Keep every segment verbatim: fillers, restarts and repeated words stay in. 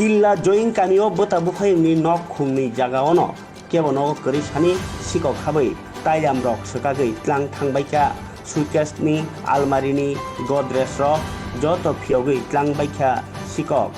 Killa Joying kamio bwta buphayungni nok khungni jagaono kebo nogo kwrwi sani sikok habwi tailam rok swkagwi tlang thangbaikha, suitcase ni, almari ni, godrej rok joto phiyogwi tlang baikha sikok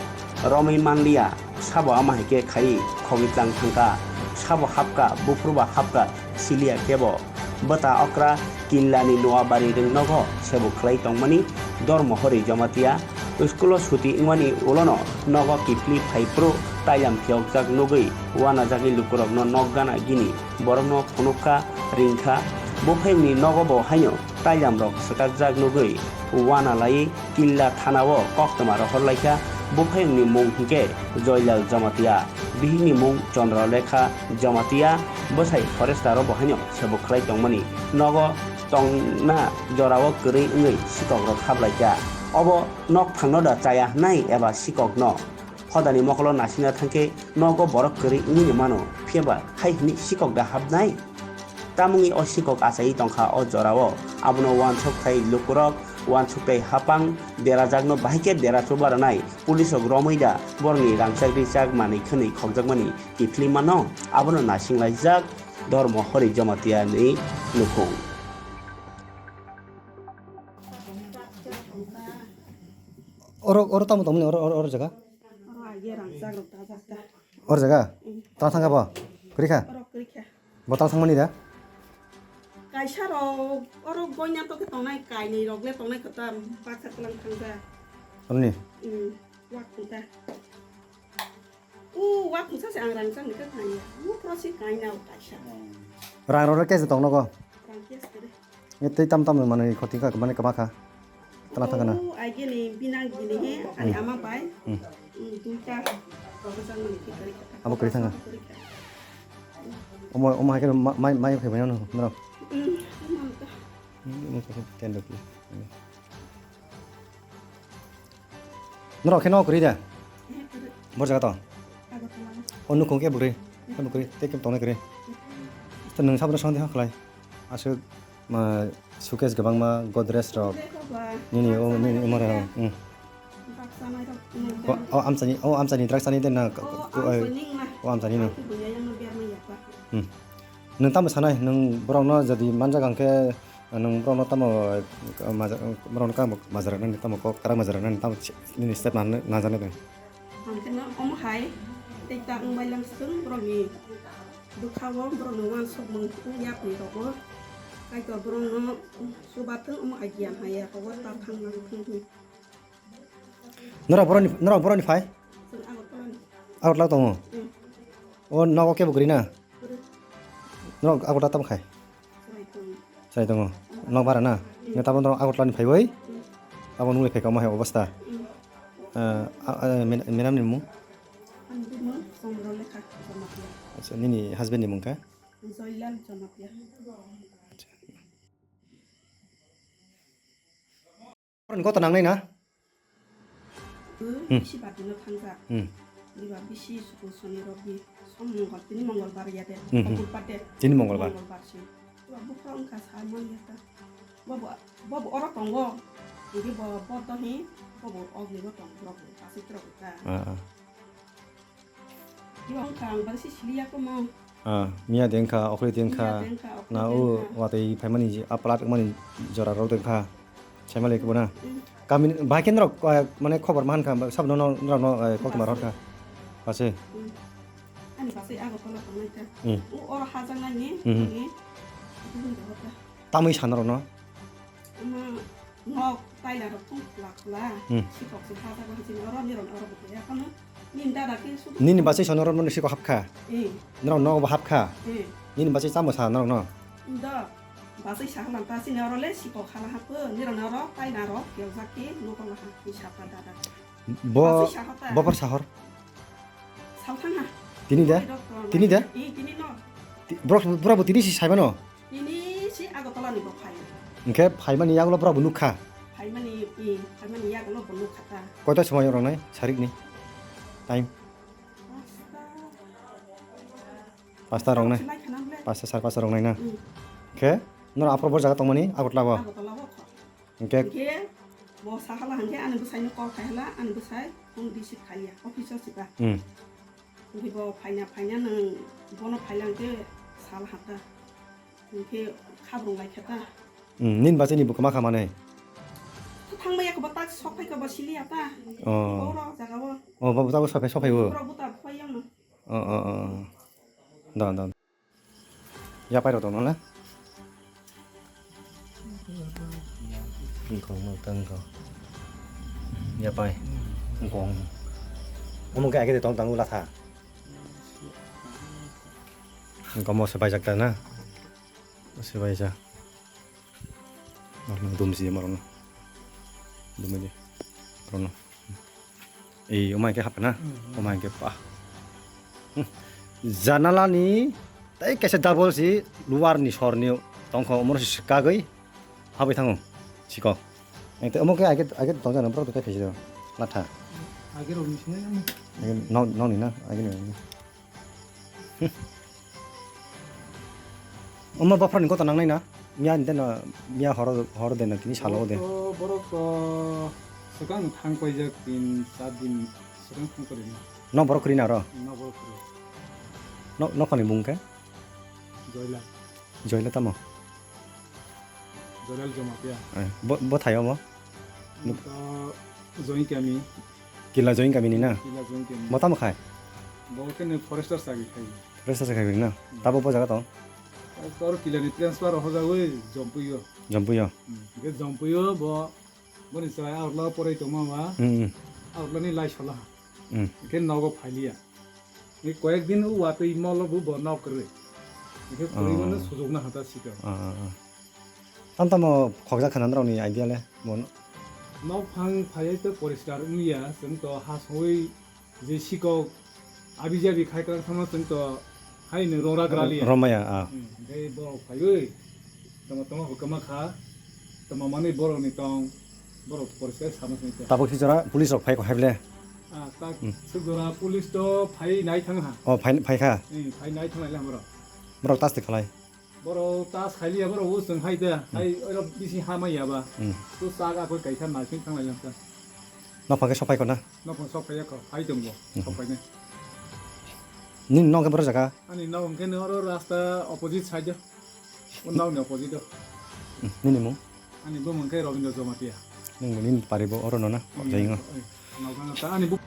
romwi manliya, sabo ama hai khe khaiwi khogwi tlang thangkha, sabo hapkha, buphuru ba hapkha, siliya kebo. Bwta okra Killani Noabari rwng nogo sebo khlai tongmani Dormohori Jamatia. School o suti wngmani ulono nogo kiphilwi phai phuru tailam phiyokjak nugwi uanajagwi lukurokno nok gana gini borokno phunukha ringkha. Buphayungni nogo bo haino tailamrok swkakjak nugwi uana laiwi Killa thanao koktwma rohorlaikha. Buphayungni mung hinkhe Joylal Jamatia, bihikni mung Chandra Lekha Jamatia, bwsai forester o bo haino sebo khlai tongmani nogo tongna jorao kwrwi wngwi sikokrok haplaikha. Obo nok phangno da chaya hwnai eba sikokno? Hodani mokolo naisingna thangkhe nogo borok kwrwi wngwi mano, phiyaba hai hwnwi sikok da hapnai? Tamungni o sikok achaiwi tongkha o jorao. Abono uansuk khai lukurok, uansuk tei hapang derajakno bahai khe dera chuba rwnai. Police rok romwi da borokni rangchak rijak manwi khwnwi khokjakmani kiphilwi mano? Abono naisinglaijak Dormohori Jamatia ni nukhung. Oro, oro tamo tongmani, oro, oro, oro jaga? Oro age rangchak rok dajak ta. Oro jaga? Mm. Ta thangkha bo? Kwrwi kha? Oro kwrwi kha. Bo ta thangmani da? Kaisa rok oro goina to khe tongnai, kainwi rok le tongnai khe ta baksa tlang thangkha. Oroni? Mm, wak thangkha. U wak thangsa se ang rangchak ni khe kaiya. U pro si kaina o kaisa. Rang rok le kesa tong nogo? Rang kesa kwrwi. Tei tam tam manwi khoti kha, mane kwma kha. Tala thangkha na. O, aigini binang gini he, ani Hmm. ama bai. Hmm. Hmm, duita. Abo kwrwi thangkha. Omo, omo hai khe ma-, mai, mai phai mano, no? Hmm, omo to. Hmm, omo to ten rupees. Hmm. Norok khe no kwrwi da? Eh, kwrwi. Bor jaga to? Agartala. O nukhung khe bwrwi. Khe bwrwi. Tei khe tongnai kwrwi. Tei nwng sabra songdi ha khlai. Aswk, ma, suitcase kwbangma, Godrej rok. Nini o, nini o mara. Hmm. Baksa nai rok. O, o amchani, o amchani drugs ani den na, o, o, o, amchani na. O amchani no. Ang khe buya yang no biar mai yakba. Hmm. Nwng tamo sanai, nwng borokno jodi manjak ang khe, nwng borokno tamo, eh, maja-, borokno kamo majaraknani tamo kok, kwrak majaraknani tamo nini step nang-, nangjaknai de. Ang khe no omo hai, tei ta wng bai lang swng borokni bwkha-o, borokni uansukmung yakni rogo. Kaitor borokno chubathwng omo hai giyan hai yakogo ta thang nang thung thung. Norok borokni, norok borokni phai? Chwng Agartala ni. Agartala tongo? Hmm. O nogo kebo kwrwi na? Kwrwi. Norok Agartala tamo khai? Chwrai tongo. Chwrai tongo. Nok bara na? Hmm. Nge tamo norok Agartala ni phaiwi? Hmm. Tamo nungni phaikha omo hai obostha. Hmm. Ah, ah, ah, men-, madam ni mung? Ani bumung Chandra Lekha Jamatia. Acha, nini husband ni mung kha? Joylal Jamatia. Acha. Borokni gota nangnai na? Hmm. Bisi bati no thangjak. Hmm. Diba bisi suku soni rok di som mongol, tini mongol bar ya de. Hmm, hmm. Bubar de. Tini mongol bar. Mongol bar si. Diba buphang wngkha sa man ya ta. Bobo, bobo oro tongo. Ini bo, bo to hi, bobo og ni bo tong, borok bo, asik rok ka. Ah, ah. Iwang kang bangsi siliya komo. Ah, miya de wngkha, okhoroi de wngkha. Miya de wngkha, okhoroi de wngkha. Na o watwi phaimani je, a plat wngmani jora rok de wngkha. Saimali kebo na. Mm. Kami bahai khe norok, eh, mane khobor mankha, sabo no, norok no, eh, koktwma rok kha. Basi. Mm. Ani basi Agartala tongnai kha. Mm. O oro hajaknai ni, Mm. ni. Tamwi sa norok no. Omo nok taila rok tong khwla khwla. Hmm. Sikok se hajago hachini oro nirok oro bo ya kono. Nin dada ke su. Nini bachai sono oro sikok hapkha. Eh. Nirok nogo bo hapkha. Eh. Nini bachai chamo sa norok no. Do. Bachai sa halang ta sini oro le sikok hala hapo. Nirok oro taila rok yojak ke nogo la ha ni sapa dada. Bo, Bachai sa hota. Bo por sahor. Salthang ha. Tini de? Tini de? Eh, tini no. Ti-, borok, borok bo tini si saimano? Tini si Agartala ni bo phai. Hingke phaimani yagulo borok bo nukha? Phaimani, eh, phaimani yagulo bo nukha ta. Koita somoi rok nai, sarik ni? Time? Pasta. Pasta rok nai? Chilai khana ble. Pasta, sar pasta rok nai na? Hmm. Hingke, noro aphuru bo jaga tongmani, Agartala bo? Agartala bo kho. Hingke? Hingke, bo sahala hingke ani bwsaino call khai hala, ani bwsai. Phone receive khaiya, office o siba. Hmm. Hwnkhe bo phaina, phaina nwng bono phailang khe sal hata. Hwnkhe khabrung lai khe ta. Hmm, nini bachai ni bo kwma kha manwi. Thangbai ya khe bo tak sok phai khe bo sili ya ta. Oh. Oro jaga o. Oh, bo tak sok phai, sok phai o. Borok buta phai yang no. Oh, oh, oh, oh. Da, da. Yapai rok tongno le? Wngkong, wngkong, wngkong. Yapai. Wngkong. Omo khe age de tong tango latha. Wngkong mo se paijak ta na? Se paijak. Norokno dum si, norokno. Dum di. Norokno. Ei, omai ke hapna? Hmm. Omai ke pa. Hmm. Janala ni, tei kaisa double si, luar ni sor ni tongkho, omor si kagwi, habai thango, sikok. Ente omo ke age, age tong jana, borok tei kaisa latha. Age rok ni sinai. Age nok, nok ni na, age ni. Omo bophor ni gota nangnai na? Miya ni deno, miya horo, horo deno tini salo de. Borok to, borok to swkang thang paijak tin, char din swkang thang paijak na. No borok kwrwi na oro? No borok kwrwi. No, nokhani mung khe? Joyla. Joyla tamo? Joyla Jamatia. Eh, bo, bo thayo mo? Omo to Join Kami. Kila Join Kami ni na? Kila Join Kami. Bo tamo khai? Bo khe ni forester chakri khai. Forester chakri khai na? Hmm. Tabo bo jaga tong? Tor Kila ni transfer ho jagwi Jompuio. Jompuio. Hmm. Ke Jompuio bo, boni chwrai Agartala porai tongma ma. Hmm, hmm. Agartala ni lai sola. Hmm. Ke nogo phailiya. Ni koyek din u watwi molo bu bo nok kwrwi. Ke kwrwi mano sujok na hata sika. Ah, ah, ah. Tam tamo khokjak khana norokni idea le, bo no? Nok phang phaiwi to poriskar wngya, chwng to ha songwi je sikok abi jabi khai kwrang thangma chwng to hai no rong rak raliya. Romaya, ah. Hmm, tei borok phaiwi tongma tongma hwkama kha, tongma manwi borok ni tong, borok poriskar sama sini to. Tabuk si jora police rok phai ko haible? Ah, tak. Hmm. Suk jora police to phai nai thang ha. Oh, phai, phai kha? Hmm, phai nai thang lai borok. Borok tas te khalai. Borok ta sailiya, borok o chwng hai de, hmm, hai oro bisi ha manya ba. Hmm. To chaga koi kaisa naising thang lai ta. Nophang khe sophai kona? Nophang sophai ya ko, hai tong bo, hmm, sophai ne. Nini nok khe boro jaga? Ani nok hwnkhe no oro rasta opposite side o. O nok ni opposite o. Hmm, nini mung? Ani bumung khe Robindra Jamatia. Nini pari bo oro no na, hmm, jaingo. Nok no ta ani bu-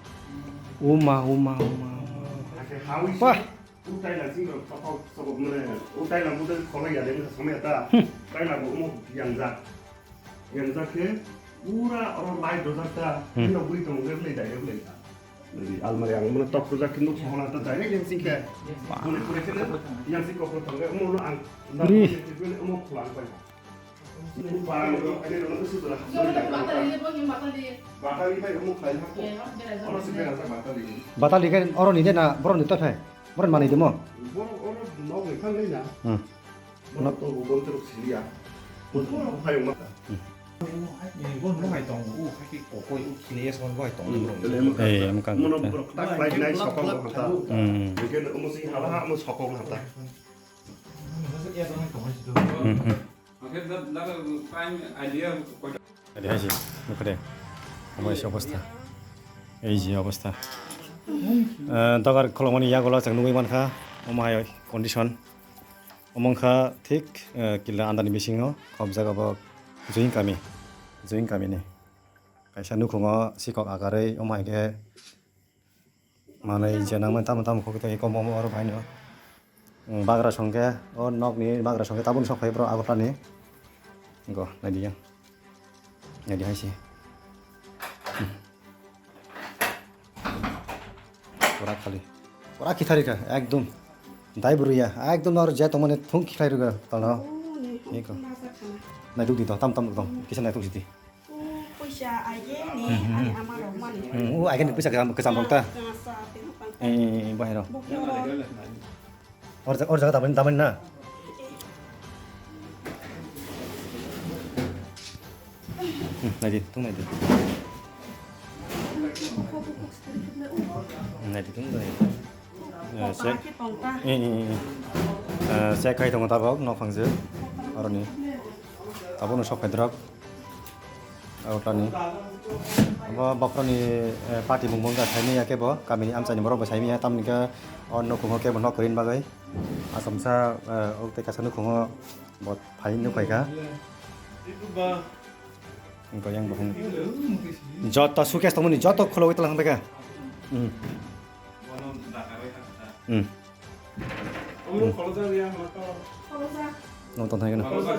Uma, uma, uma, uma. Wah. U tai lang sing rok sokok sokok mane, u tai lang budai kholai ya le, samya ta. Hmm. Tai lang bo umo yang jak. Yang jak khe pura oro light rojak ta. Hmm. Hino bui tong le, le dai le ta. Jadi almari ang mane tok rojak khe nuk sohona ta dai yang sing khe. Wah. Bole pore khe yang sing kok tong le, umo no ang. Ri. Umo khulang pai. Batali khe oro ni de na, borok ni de phai, borok ni manwi de mo? Borok oro nok ni thang nai na. Hmm. Borok to bo borok siliya. Borok phai ma. Hmm. Eh, em kan. Mono borok tak lai nai sokong ko hata. Hmm. Bikin umo sing hala ha mo sokong hata. Hmm, hmm. Adi hai se, nukha de. Omo hai se obostha. Ei je obostha. Eh, dogar kholomani yagulo chwng nugwi mankha. Omo hai condition. Omo wngkha thik, eh, kila andani bisingo khobjak abo join kami. Join kami ni. Kaisa nukhungo sikok agarwi omo hai khe Manwi je nangmani tamo tamo khogwi tongwi komo omo oro baino. Bagra songkhe o nokni bagra songkhe tabukni sok phai borok Agartala ni. Go naidi yang. Naidi hai se. Pura khali. Pura khithari kha ekdom. Dai bwrwi ya ekdom oro je tongmani thung khithai rwgwi tongno. Eko. Naiduk di to tam tam dong kisa naiduk sidi. O poisa aige ni, hmm, hmm, ani ama rok mani. Hmm, o aige ni poisa kwcham, kwcham rok ta. Kasa, tengah pangka. Eh, eh, eh, bahai rok. Bokhe oro. Or, or jaga damani, damani na. Hmm, naidi, tung naidi. Hmm, naidi, tung naidi. Eh, se, eh, eh, eh. Eh, se khai tongo tabok, nok phangse. Aroni. Tabokno sok khai drop. Agartala ni. Abo bokhorokni, eh, party mung mung kha saimanya khe bo, kamini amchaini borok bo saimanya, tamni khe o nukhungo khe bo nok kwrwini bagwi. Asomsa, eh, o tei kaisa nukhungo bo phai nukphai kha. Wngkha yang bo hwn. Joto suitcase tongmani joto khulogwi twlang thangbai kha. Hmm. Hmm. Omo kholosa ya, hama to. Kholosa. No, tong thangwi no. Kholosa.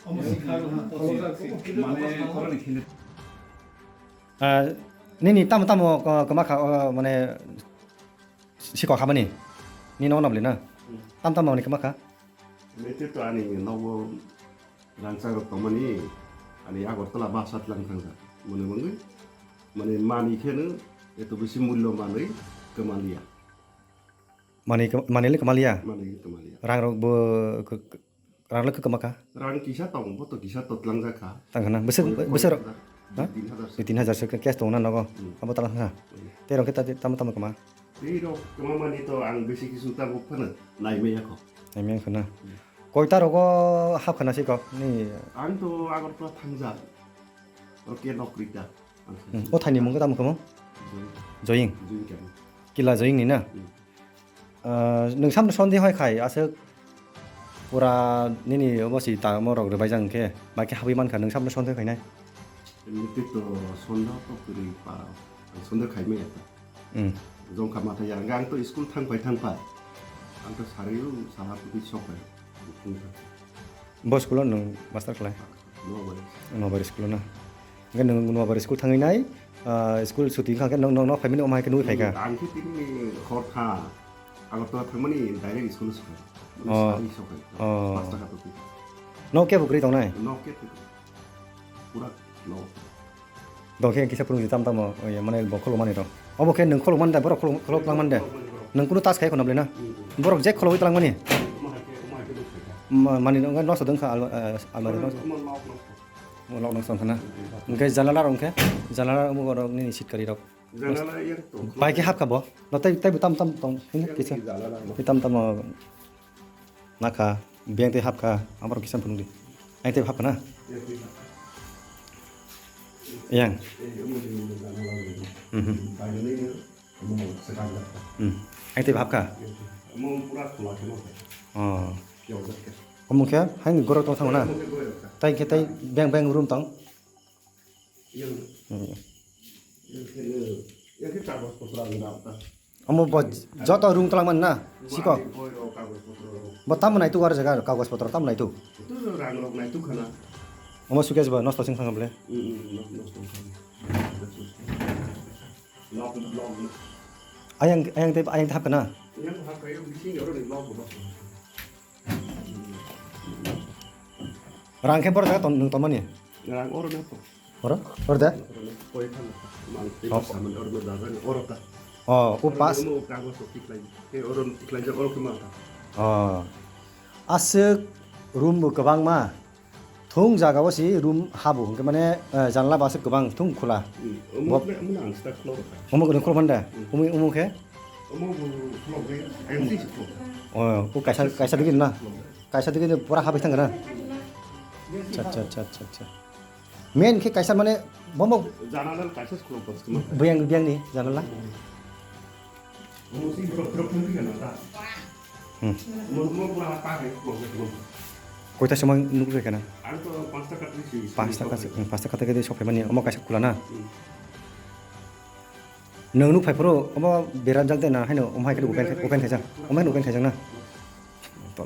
Omo sikha, omo sikha, kholosa. Mane, khoroknwi khili. Ah, nini tamo tamo, ah, kwma kha, ah, mane, sikok habani? Nini ono bwlwi na? Hmm. Tamo tamo ni kwma kha? Mete to ani nogo rangchak rok tongmani, ani Agartala basa tlang thangjak. Mone mangwi, mane mani kheno eto bisi mullo manwi kwmaliya. Mani kw-, mani le kwmaliya? Mani kwmaliya. Rang rok bo kw-, kw-, rang le kwma kha? Rang kisa tong, bo to kisa to tlangjak kha. Tang khana. Bwswk, bwswk rok? Ha? Dui tin hajar se. Dui tin hajar se cash tong na nogo. Hmm. Abo tlang kha. Hmm. Tei rok khe ta-, tamo tamo kwma? Tei rok kwma mani to ang bisi kisu tabuk phano nai maya kho. Nai maya kho na. Hmm. Koita rogo hap khana sikok ni? Ang to Agartala thangjak. Oro ke nok rita. Hmm. O thaini mung khe tamo khe mo? Joying. Joying. Joying khe. Kila Joying ni na? Hmm. Ah, nwng samno sonde hoi khai aswk pura nini obo si tamo rok rwbaijak hwnkhe bai khe habwi mankha nwng samno sonde hoi khainai? Nitito sonda to kwrwi pa, ang sonda khaimaya ta. Hmm. Jongkha matha ya, ang to school thangpai thangpai. Ang to sariu saha putwi sokpai. Bo school o nwng master khlai? Nobari. Nobari school o na. Hwnkhe nwng Nobari school thangwi nai, ah, school suti wngkha khe nwng, nwng, nwng phaimani omo hai khe nugwi phaikha? Ang khe tini hor kha. Agartala thangmani direct school o sokha. Oh. Sari sokha. Oh. Paanch taka putwi. Nok kebo kwrwi tongnai? Nok kebo. Pura no. Dong khe kisa phwrwngdi tam tamo, oye, mane bo khulumani rok. Obo khe nwng khulumani da, borok khulum-, khuluk langmani da. Nwng kunu tas khai khuna bwlai na? Hmm. Borok je khulugwi twlangmani? Ma-, mani rok nosto dong kha alma-, eh, almari nosto. Lock nosto wngkha na? Hwnkhe janala rok hwnkhe? Janala omo borok nini sitkari rok. Janala yang to. Bai khe hapkha bo? No tei, tei bo tam tam tong, hwnkhe kisa. Janala no. Tei tam tamo. Nakha, beng tei hapkha, aborok kisa phunukdi. Ang tei hapkha na? Yang. Mhm. Hmm. Ang tei hapkha. Oh. Omo khe, haini gorok tong thango na? Tai khe tai beng beng room tong? Hmm. Omo bo joto rung twlangmani na? Siko? Bo tamo naituk aro jaga kagoj potro tamo naituk? Omo suitcase bo nosto sing thangkha bole? Ayang, ayang tei, ayang tei hapkha na? Rang khe boro jaga tong, nwng tongmani? Rang oro na to. Oro? Oro de? Oro na. Koi thang. Mang tei samani oro na jaga ni oro ta. Oh, o pas. Oro no kagos to tiklai. Ke oro tiklai jak oro khe ma ta. Oh. Aswk room bo kwbangma. Thung jaga o si room habo. Hwnkhe mane, eh, janla bo aswk kwbang thung khula. Hmm. Omo khe, omo ang start khulok rwkha. Omo khe khulok manda? Hmm. Omo, omo khe? Omo bo khulok de, entry se khulok. Oh, o kaisa, kaisa digi na? Khulok de. Kaisa digi pura habai thang na? Acha, acha, acha, acha, acha. Main khe kaisa mane bomo janala kaisa school post ma. Buyang, buyang ni janala. Mo si bro, bro, pun dia nata. Hmm. Mo, mo pura ta hai ko ko. Koita somoi nukle kana? Ang to panch ta katri si. Panch ta katri, hmm, panch ta katri ke sok mani omo kaisa khula na. Hmm. Nwng nuk phai phuru omo beranjak de na haino omo hai khe open, open khaijak. Omo hai open khaijak na.